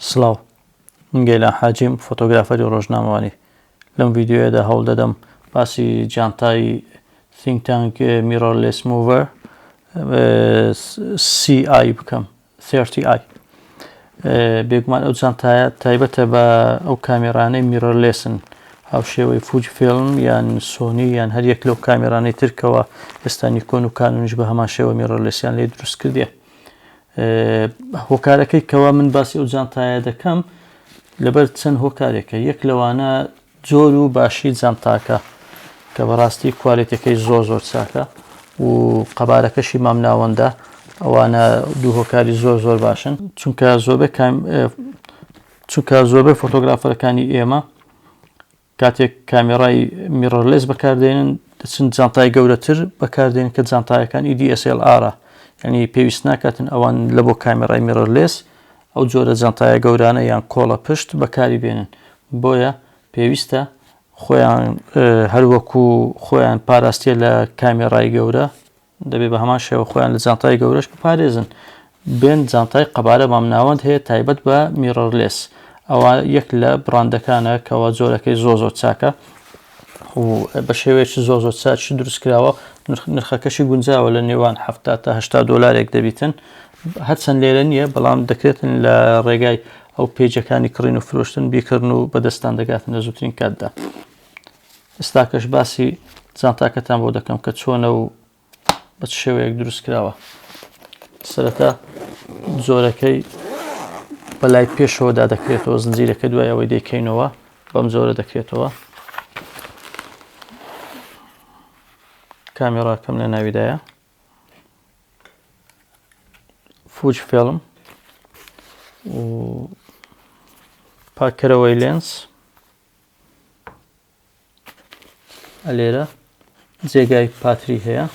سڵاو، من گەیلان حاجیم، فۆتۆگرافەری ڕۆژنامەوانی. لەم ڤیدیۆیەدا هەوڵ دەدەم باسی جانتای Think Tank Mirrorless Mover CI بکەم 30i. بێگومان ئەو جانتایە تایبەتە بە ئەو کامێرانەی mirrorless ن هاوشێوەی Fujifilm یان سۆنی یان هەر یەک لەو کامێرانەی ترکەوە ئێستا نیکۆن و کانونیش بە هەمان شێوە mirrorless یان لێ دروست کردیە. هۆکارەکەی کەوا من باسی ئەو جانتایە دەکەم لەبەر چەند هۆکارێکە یەک لەوانە جۆر و باشی جانتاکە کە بەڕاستی کوالێتەکەی زۆر زۆر چاکە و قەبارەکەشی مامناوەندە ئەوانە دوو هۆکاری زۆر زۆر باشن چونکە زۆربەی چونکە زۆربەی فۆتۆگرافەرەکانی ئێمە کاتێک کامێڕای mirrorless بەکاردێنن دەچن جانتای گەورەتر بەکاردێن کە جانتایەکان ئی DSLR ینی پێویست ناکاتن ئەوان لە بۆ کامێڕای mirrorless ئەو جۆرە جانتایە گەورانە یان کۆڵە پشت بەکاری بێنن بۆیە پێویستە خۆیان هەروەکو خۆیان پاراستیە لە کامێڕای گەورە دەبێ بە هەمان شێوە خۆیان لە جانتای گەورەش بپارێزن. بێن جانتای قەبارە مامناوەند هەیە تایبەت بە mirrorless. ئەوە یەک لە بڕاندەکانە کەوا جۆرەکەی زۆر زۆر چاکە و بە شێوەیەکی زۆر زۆر چاکی دروست کراوە نرخەکەشی گونجاوە لە نێوان 70 تا 80 دۆلارێک دەبیتن هەرچەند لێرە نییە بەڵام دەکرێتن لە ڕێگای ئەو پێجەکانی کڕین و فرۆشتن بیکڕن و بەدەستان دەگاتن لە زووترین کاتدا. ئێستاکەش باسی جانتاکەتان بۆ دەکەم کە چۆنە و بە چ شێوەیەک دروست کراوە سەرەتا جۆرەکەی بەلای پێشەوەدا دەکرێتەوە زنجیرەکە دوای ئەوەی دەیکەینەوە بەم جۆرە دەکرێتەوە کامێراکەم لە ناویدایە Fujifilm و پاککەرەوەی لێنس لێرە جێگای پاتری هەیە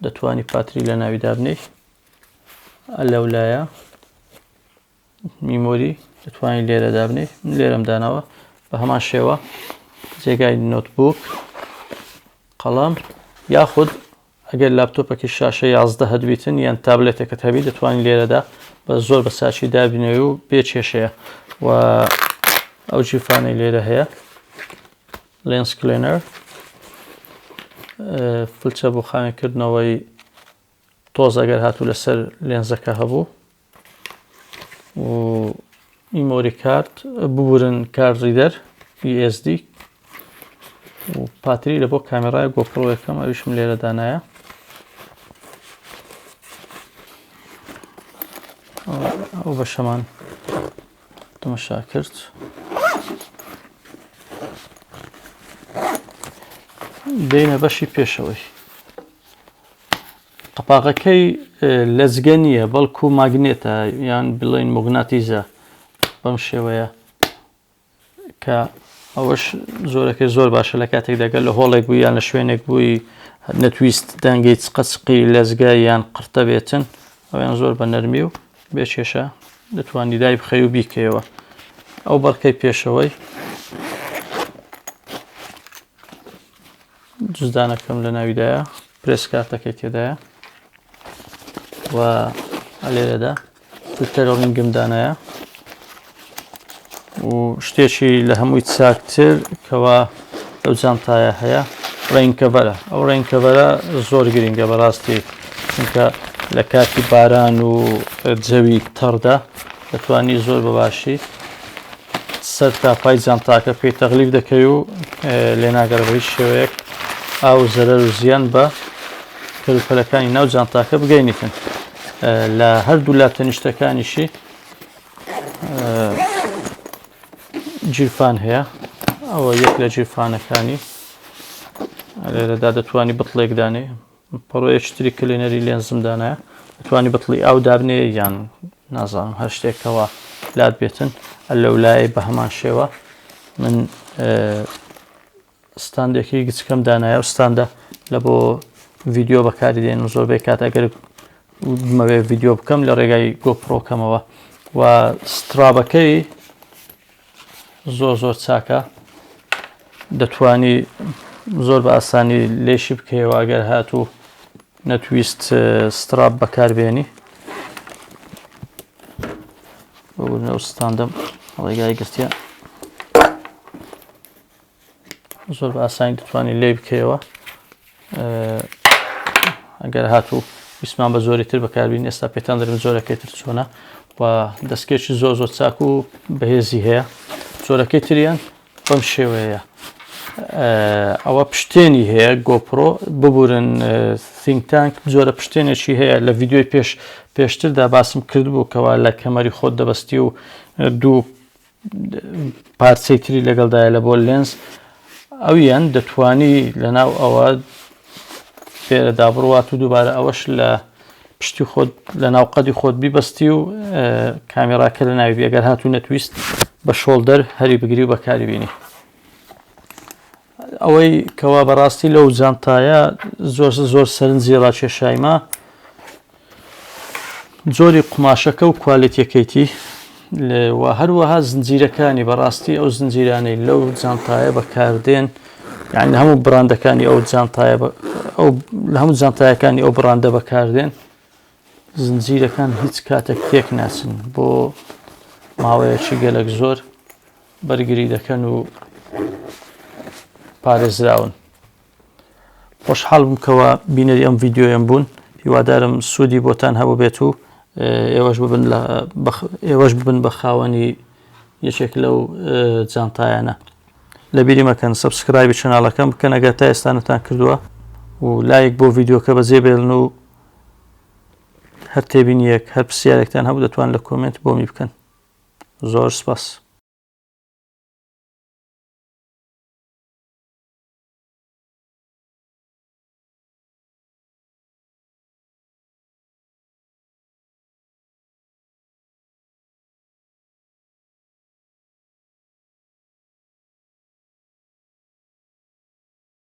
دەتوانی پاتری لە ناوی دابنێی لەولایە memory دەتوانانی لێرە دابنێ من لێرەم داناوە بە هەمان شێوە جێگای notebook قەڵەم یاخود ئەگەر لاپتۆپەکی شاشە 11 هەدبیتن یان تابلێتێکت هەبی دەتوانین لێرەدا بە زۆر بە ساچی دابنێ و بێ کێشەیە و ئەو جیفانەی لێرە هەیە lens cleaner فلچە بۆ خاوێنکردنەوەی تۆز ئەگەر هاتوو لەسەر لێنزەکە هەبوو و memory card ببورن card reader SD و پاتری لە بۆ کامێرای GoPro یەکەم ئەویشم لێرە دانایە ئەو بەشەمان تەمەشا کرد دێنە بەشی پێشەوەی قەپاغەکەی لەزگە نییە بەڵکو ماگنێتە یان بڵێن موگناتیزە بەم شێوەیە کە ئەوەش زۆرەکەی زۆر باشە لە کاتێک دەگەل لە هۆڵێک بوو یان لە شوێنێک بووی نەتویست دەنگی چقەچقی لەزگە یان قرتە بێتن ئەویان زۆر بە نەرمی و بێ کێشە دەتوانی دای بخەی و بیکەیەوە ئەو بەرکەی پێشەوەی جزدانەکەم لە ناویدایە press card ەکەی تێدایە و لێرەدا فلتەر ring م دانایە و شتێکی لە هەمووی چاکتر کەوا لەو جانتایە هەیە rain cover ە ئەو rain cover ە زۆر گرنگە بەڕاستی چونکە لە کاتی باران و جەوی تەڕدا دەتوانی زۆر بەباشی سەر تا پای جانتاکە پێی تەغلیف دەکەی و لێناگەڕێ بە هیچ شێوەیەک ئاو زەرەر و زیان بە کەلوپەلەکانی ناو جانتاکە بگەینیتن لە هەردوو لا تەنیشتەکانیشی گیرفان هەیە ئەوە یەک لە گیرفانەکانی لێرەدا دەتوانی بتڵێک دانێ پەڕۆیەکی تری cleaner ی لێنزم دانایە دەتوانی بتڵی ئاو دابنێ یان نازانم هەر شتێکەوە لات بێتن لەولایە بە هەمان شێوە من ستاندێکی گچکەم دانایە و ستاندە لە بۆ ڤیددیو بەکاری دێن و زۆربەی کات ئەگەر بمەوێ ڤیددیو بکەم لە ڕێگای GoPro کەمەوە و strap ەکەی زۆر زۆر چاکە دەتوانی زۆر بە ئاسانی لێشی بکەیەوە ئەگەر هاتوو نەتویست strap بەکاربێنی. ئەو ستاندەم ڕێگای گرتیە زۆر بە ئاسانی دەتوانین لێ بکەیەوە ئەگەر هاتوو ویستمان بە زۆری تر بەکاربین ئێستا پێتان دەرم زۆرەکەی تر چۆنە و دەستکێکی زۆر زۆر چاک و بەهێزی هەیە زۆرەکەی تریان بەم شێوەیە ئەوە پشتێنی هەیە گۆپرۆ ببورن ThinkTank جۆرە پشتێنێکی هەیە لە ڤیددیوی پێش پێشتردا باسم کردبوو کەوا لە کەمەری خۆت دەبەستی و دوو پارچەی تری لەگەڵدایە لە بۆ لێنز ئەویان دەتوانی لەناو ئەوە پێرەدا بڕوات و دووبارە ئەوەش لە پشتی خۆت لە ناو قەدی خۆت بیبەستی و کامێراکە لە ناوی ئەگەر هاتوو نەتویست بە shoulder هەری بگری و بەکاری بینی ئەوەی کەوا بەڕاستی لەو جانتایە زۆر زۆر سەرنجی ڕاکێشایمە جۆری قوماشەکە و کوالێتیەکەیتی و هەروەها زنجیرەکانی بەڕاستی ئەو زنجیرانەی لەو جانتایە بەکاردێن یعنی هەموو بڕاندەکانی ئەو جانتایە ئەو لە هەموو جانتایەکانی ئەو بڕاندە بەکاردێن زنجیرەکان هیچ کاتێک تێک ناچن بۆ ماوەیەکی گەلک زۆر بەرگری دەکەن و پارێزراون. خۆشحاڵ بووم کەوا بینەری ئەم ڤیدیۆیەم بوون هیوادارم سوودی بۆتان هەبوو بێت و ئێوەش ببن لە ئێوەش ببن بە خاوەنی یەکێک لەو جانتایانە لەبیری مەکەن subscribe ی channel ەکەم بکەن ئەگەر تا ئێستا نەتان کردووە و لایک بۆ ڤیدیۆکە بەجێ بێڵن و هەر تێبینیەک هەر پرسیارێکتان هەبوو دەتوان لە comment بۆمی بکەن زۆر سپاس.